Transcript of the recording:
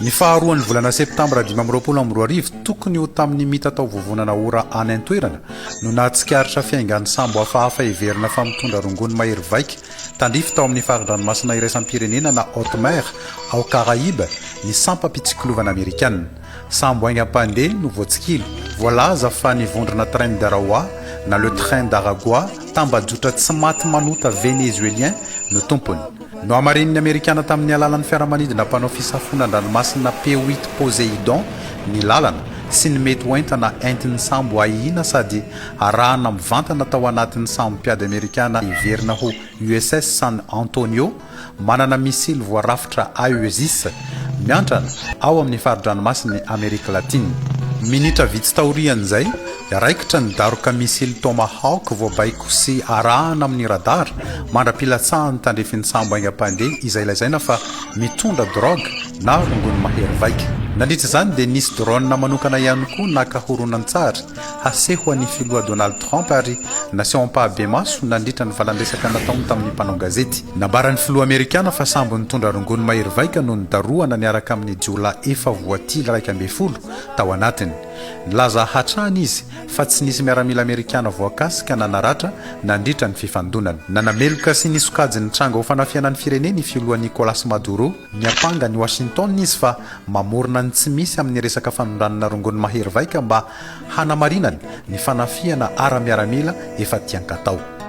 Ny faharoan'ny volana septambra 2025, tokony ho tamin'ny mitataovovonana ora any an-toerana, no nahatsikaritra fiaingan'ny sambo hafahafa heverina fa mitondra rongony mahery vaika tandrify tao amin'ny fari-dranomasina iraisam-pirenena na haute mer ao Caraïbes ny sampam-pitsikilovana amerikana. Sambo haingam-pandeha no voatsikilo. Voalaza fa ny vondrona Tren de Aragua na Le Train d'Aragua, tambajotra tsy maty manota Venezuelien, no tompony. Nohamarinin'ny Amerikana tamin'ny alalan'ny fiaramanidina mpanao fisafoana an-dranomasina P-8 Poseidon ny lalana sy ny mety ho entana entin'ny sambo ahiana sady arahana mivantana tao anatin'ny sambo mpiady Amerikana heverina ho USS San Antonio manana misily voarafitra Aegis miantrana ao amin'ny fari-dranomasin'i Amerika Latina. Minitra vitsy taorian'izay, raikitra ny daroka misily Tomahawk voabaiko sy arahana amin'ny radar mandra-pilatsahany tandrifin'ny sambo haingam-pandeha izay lazaina fa mitondra drogue na rongony mahery vaika. Nandritra izany dia nisy drone manokana ihany koa naka horonantsary haseho an'ny filoha Donald Trump ary naseho ampahabemaso nandritra ny valandresaka nataony tamin'ny mpanao gazety. Nambaran'ny filoha amerikana fa sambo nitondra rongony mahery vaika no nidarohana niaraka amin'ny jiolahy efa voatily 11 tao anatiny. Nilaza hatrany izy fa tsy nisy miaramila amerikana voakasika na naratra nandritra ny fifandonana. Nanameloka sy nisokajy ny tranga ho fanafihana ny fireneny i filoha Nicolas Maduro. Niampanga an'i Washington izy fa mamorona ny tsy misy amin'ny resaka fanondranana rongony mahery vaika mba hanamarinany ny fanafihana ara-miaramila efa tian-katao.